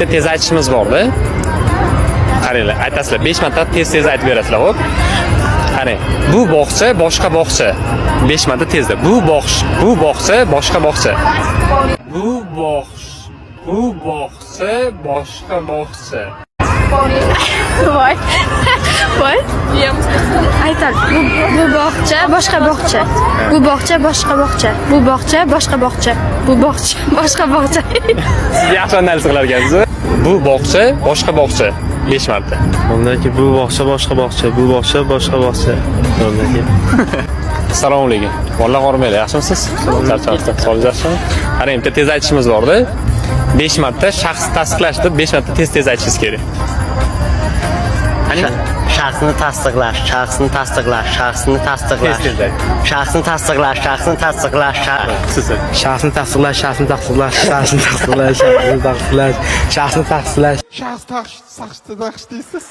Bitta tez aytishimiz borda. Qaranglar, aytasizlar, 5 marta tez-tez aytib berasizlar, xo'p? Qarang, bu bog'cha boshqa bog'cha. 5 marta tezda. Bu bog'cha boshqa bog'cha. Bu bog'cha boshqa bog'cha. Voy. Voy. Aytal. Bu bog'cha boshqa bog'cha. Bu bog'cha boshqa bog'cha. Bu bog'cha boshqa bog'cha. Bu bog'cha boshqa bog'cha. Siz yaxshi analiz qilar ekansiz. Bu bog'cha boshqa bog'cha. 5 marta. Undaki bu bog'cha boshqa bog'cha, bu bog'cha boshqa bog'cha. Undaki. Assalomu alaykum. Bolalar, hormanglar, yaxshimisiz? Charchamsiz? Sog'ligingiz yaxshimi? Qarang, bitta tez aytishimiz borda. 5 marta shaxs tasdiqlash deb 5 marta tez-tez aytishingiz kerak. Qani? Shaxsni tasdiqlash, shaxsni tasdiqlash, shaxsni tasdiqlash. Tez-tez ayt. Shaxsni tasdiqlash, shaxsni tasdiqlash, Siz. Shaxsni tasdiqlash, shaxsni tasdiqlash, shaxsni tasdiqlash, shaxsni tasdiqlash, shaxsni tasdiqlash. Shaxs taxsh, saxsh, taxsh deysiz.